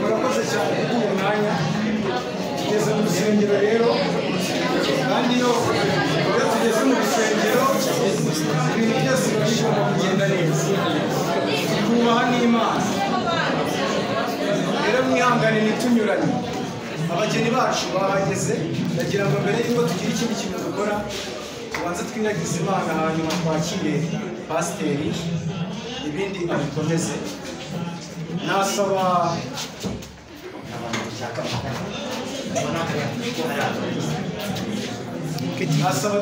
Murakoze cyane kuri mwanya tugeze mu rusengero rero, kandi iyo tugeze mu rusengero ibintu byose bigomba kugenda neza, twubaha n'Imana. Rero mwihangane ntitunyuranye, abageni bacu bahageze. Ndagira ngo mbere y'uko tugira ikindi kintu dukora tubanze twiragize Imana, hanyuma twakire pasiteri ibindi abikomeze. Nasaba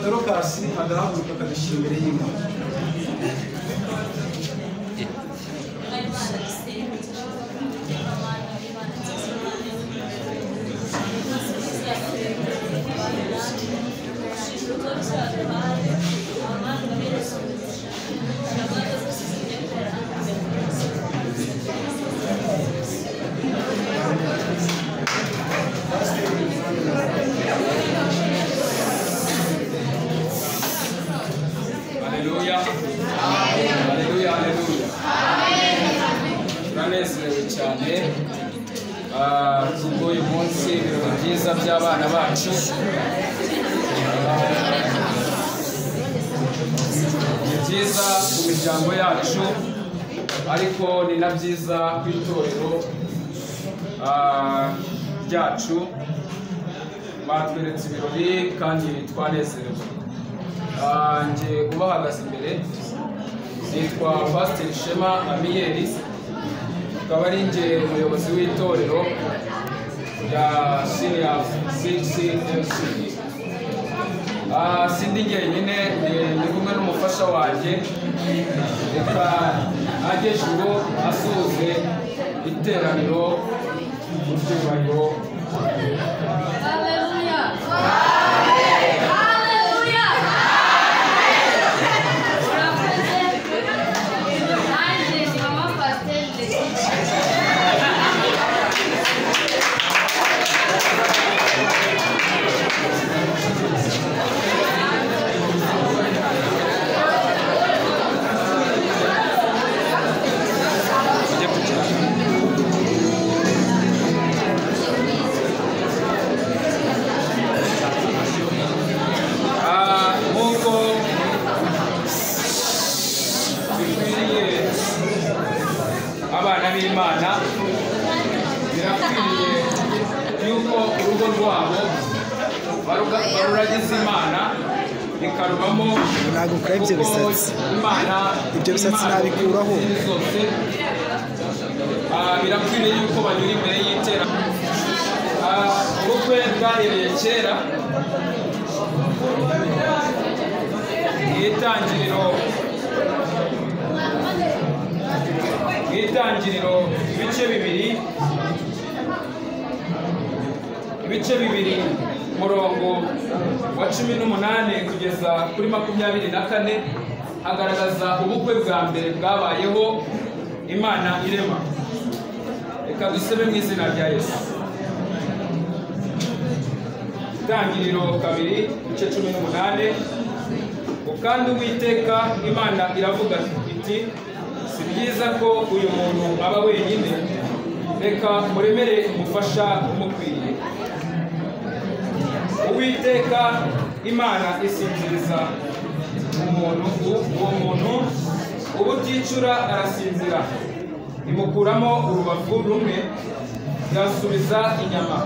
Dorokasi agahaguruka akadushyira imbere y'Imana. Haleluya, haleluya, haleluya. Turanezerewe cyane kubwo uyu munsi, ibirori byiza by'abana bacu. Ni byiza ku miryango yacu, ariko ni na byiza ku itorero ryacu. Batweretse ibirori kandi twanezerewe. Njye ubahagaze imbere nitwa Pasiteri Shema Amiyeri, akaba ari njye umuyobozi w'itorero rya Senior 6MC. Sindi njyenyine, ndi kumwe n'umufasha wanjye. Reka ajye ejuru asuhuze iteraniro mu cyubahiro. Haleluya! Haleluya! Murakoze. Nanjye ni mama Pasiteri Letitia. Nk'uko bikwiriye abana b'Imana, birakwiriye yuko urugo rwabo baruragiza Imana ikarubamo. Ntabwo ukora ibyo bisatsi. Imana Ibyo bisatsi nabikuraho. zose. Birakwiriye yuko banyura imbere y'itera. Ubukwe bwahereye kera mu itangiriro ibice bibiri umurongo wa 18 kugeza kuri 24 hagaragaza ubukwe bwa mbere bwabayeho Imana irema. Reka dusebe mu izina rya Yesu. Itangiriro 2 ibice 18. Kandi Uwiteka Imana iravuga iti, si byiza ko uyu muntu aba wenyine, reka muremere umufasha umukwiye. Uwiteka Imana isinziriza umuntu, uwo muntu ubuticura arasinzira, imukuramo urubavu rumwe yasubiza inyama.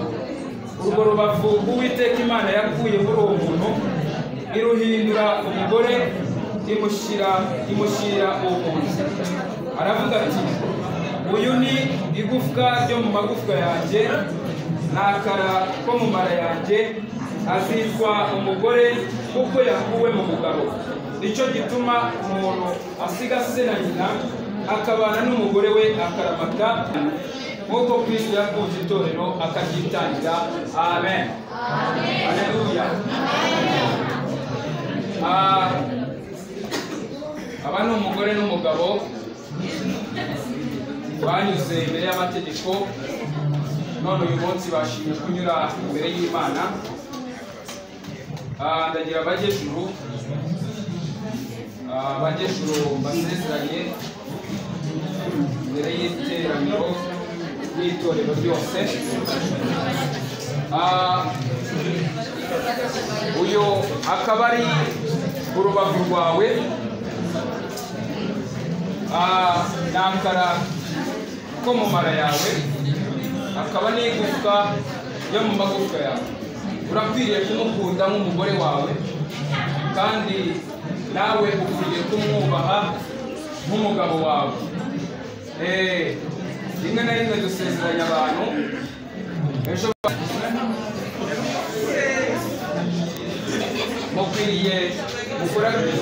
Urwo rubavu Uwiteka Imana yakuye muri uwo muntu iruhindura umugore, imushyira uwo muntu. Aravuga ati, uyu ni igufwa ryo mu magufwa yanjye n'akara ko mu mara yanjye, azitwa umugore kuko yakuwe mu mugabo. Nicyo gituma umuntu asiga se na nyina akabana n'umugore we akaramata, nk'uko Kristo yakunze itorero akaryitangira. Amen. Haleluya. Aba ni umugore n'umugabo banyuze imbere y'amategeko, none uyu munsi bashimye kunyura imbere y'Imana. Ndagira abajejuru basezeranye imbere y'iteraniro. n'itorero ryose. Uyu akaba ari urubavu rwawe, n'akara ko mu mara yawe, akaba n'igufwa yo mu magufwa yawe. Urakwiriye kumukunda nk'umugore wawe, kandi nawe ukwiriye kumwubaha nk'umugabo wawe. Rimwe na rimwe dusezeranya abantu ejo mukwiriye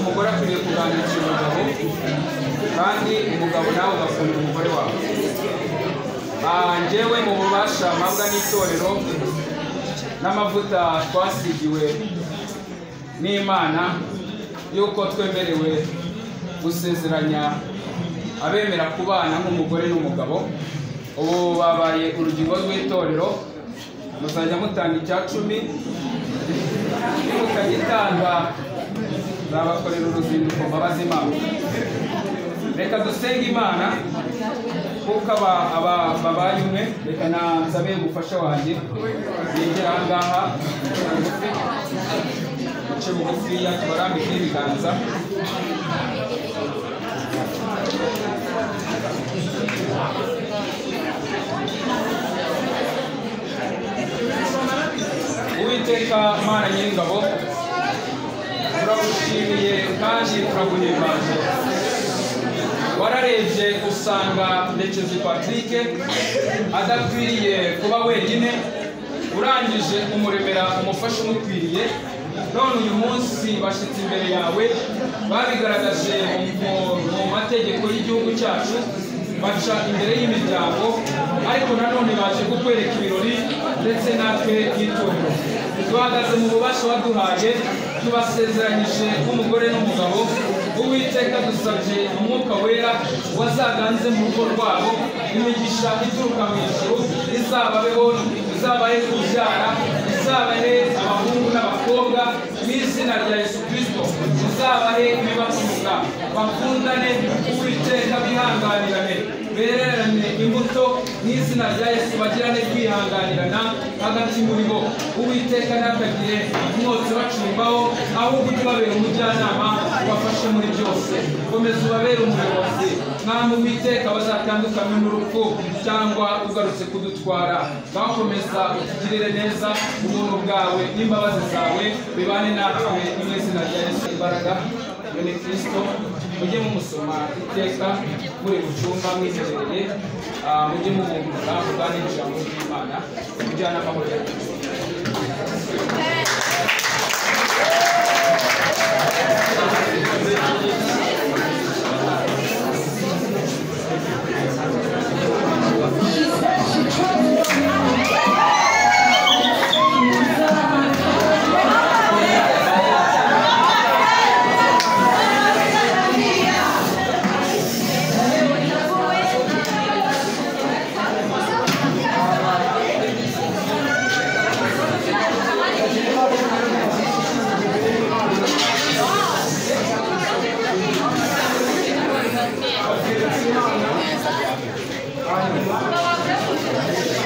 umugore akwiriye kuganirira umugabo, kandi umugabo nawe ugakunda umugore wawe. Njyewe mu bubasha mpabwa n'itorero n'amavuta twasigiwe n'Imana yuko twemerewe gusezeranya abemera kubana nk'umugore n'umugabo. Ubu babaye urugingo rw'itorero, muzajya mutanga icya 10, nimutagitanga nzabakorera uruzinduko mbabazi Imana. Reka dusenge Imana kuko aba babaye umwe. Reka nsabe umufasha wanjye yegera aha ngaha muce bugufiya, tubarambike ibiganza. Uwiteka Mana Nyiringabo, turagushimiye kandi turaguhimbaje. Wararebye usanga Ndekezi Patrick adakwiriye kuba wenyine, urangije umuremera umufasha umukwiriye. None uyu munsi bashyitsi imbere yawe babigaragaje mu mategeko y'igihugu cyacu, baca imbere y'imiryango, ariko nanone baje kukwereka ibirori ndetse natwe nk'itorero. Duhagaze mu bubasha waduhaye, tubasezeranyije nk'umugore n'umugabo. Uwiteka dusabye umwuka wera wazaganze mu rugo rwabo, imigisha ituruka mu ijuru izababeho, izabahe kubyara, izabahe abahungu n'abakobwa mu izina rya Yesu Kristo, izabahe ibibatunga, bakundane, Uwiteka bihanganirane, bererane imbuto mu izina rya Yesu, bagirane kwihanganirana hagati muri bo. Uwiteka ntakagire umwotsi bacumbaho, ahubwo ujye ubabera umujyanama ubafashe muri byose. Komeza ubabere umuyobozi, mwami Uwiteka, bazatandukanywe n'urupfu cyangwa ugarutse kudutwara. Bakomeza utugirire neza, ubuntu bwawe n'imbabazi zawe bibane natwe mu izina rya Yesu. Imbaraga ni Kristo, mujye mumusoma iteka muri mu cyumba mwiherereye, mujye mubungura muganire ijambo ry'Imana, mujyane amahoro ya Kristo.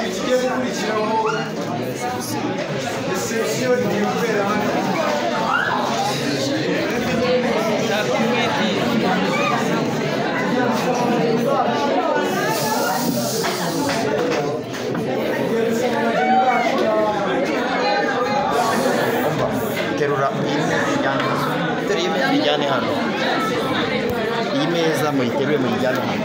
Ikigiye gukurikiraho reception igiye kubera hano. Terura iyi meza ijyane hano, iyi meza muyiterure muyijyane hano.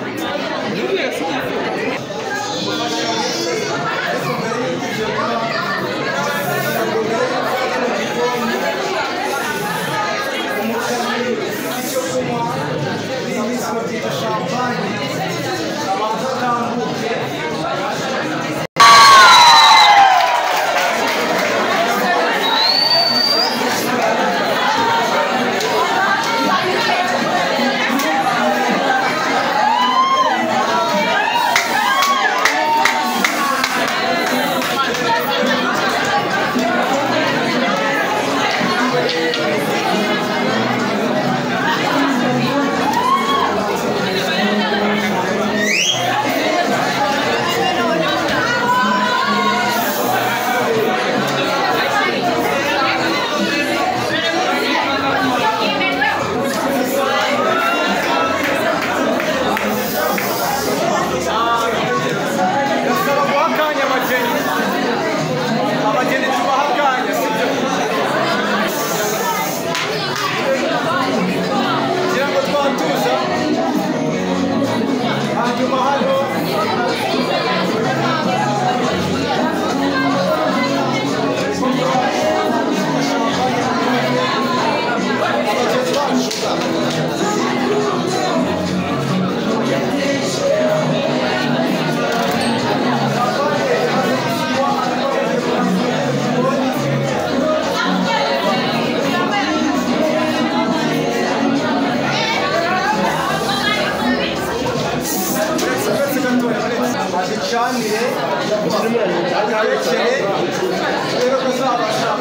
Aducanire, adutekere, rero ko azabasha